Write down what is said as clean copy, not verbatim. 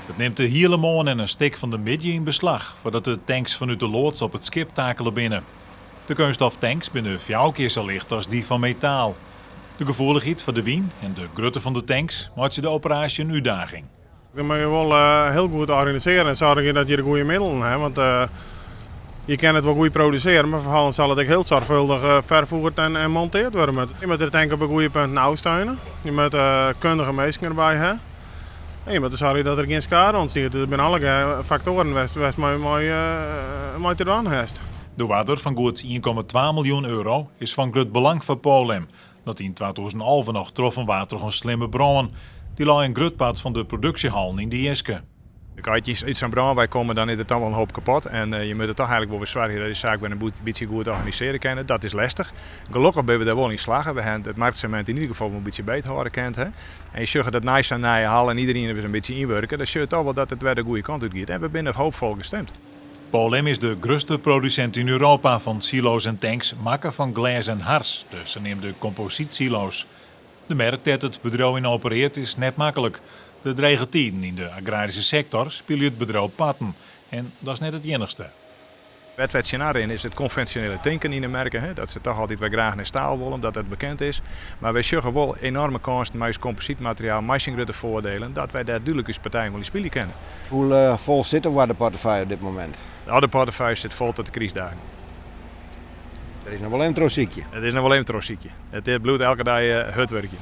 It nimt de hiele moarn en in stik fan de middei yn beslach foardat de tanks fanút de loads op it skip takele binne. De keunststoftanks binne fjouwer kear sa licht as dy fan metaal. De gefoelichheid foar de wyn en de grutte fan de tanks meitsje de operaasje in útdaging. Dan moatte je wol hiel goed organisearje en soargje dat je de goede middelen ha. Want je kinne it wol goed produsearje, mar ferfolgens sil it ek hiel soarchfâldich ferfierd en monteard wurde moatte. Je moatte de tank op de goede punten ôfsteune. Je moatte kundige minsken derby ha. En je moatte soargje dat der gjin skade ûntstiet. Dus dat binne allegear faktoaren wêr'tst mei te dwaan hast. De oarder fan goed 1,2 miljoen euro is fan grut belang foar Polem, dat yn 2011 noch troffen waard troch in slimme brân. Dy lei in grut part fan de produksjehallen yn de jiske. As je út sa'n brân wei komme, dan is der toch wol in hoop kapot. En je moatte toch eigenlik wol wer soargje dat je saak wer in bytsje goed organisearje kinne. Dat is lestich. Gelokkich binne we dêr wol yn slagge. We hawwe it marktsegmint yn ieder gefal wol in bytsje beet hâlde kind. En je sjogge dat nei sa'n nije hal en iderien wer in bytsje ynwurke, dan sjogge je toch wol dat it wer de goede kant út giet. En we binne hoopfol gestimd. Polem is de grutste produsint yn Europa fan silo's en tanks makke fan glês en hars, de saneamde komposytsilo's. De merk dêr't it bedriuw yn operearret is net maklik. De drege tiden yn de agraryske sektor spylje it bedriuw parten. En dat is net it iennichste. Wêr't wy tsjinoan rinne is it konvinsjonele tinken yn de merken. Hè, dat se toch altyd wer graach nei staal wolle, omdat dat bekend is. Mar wy sjogge wol enoarme kânsen mei ús komposytmateriaal, mei syn grutte foardielen, dat wy dêr dúdlik ús partij wol yn spylje kinne. Hoe fol sit de oarderportefeuille op dit momint? De oarderportefeuille sit fol tot de krystdagen. Der is noch wol even trochsykje. It is noch wol even trochsykje. It bliuwt elke dei hurd wurkjen.